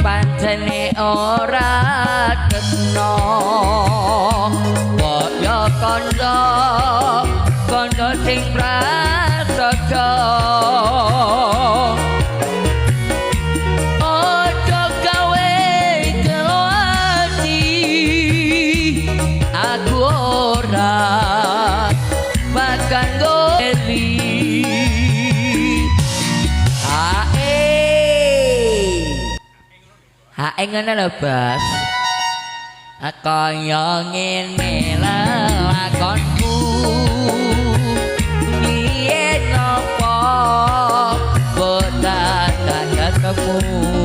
Pancene ora tresno. Kaya kandha kandha sing prasaja. Aja gawe gelo ati, aku ora bakal goli. Hae hae ngono lho, Bos. Kaya ngene lakonku, yen apa botak tak ketemu.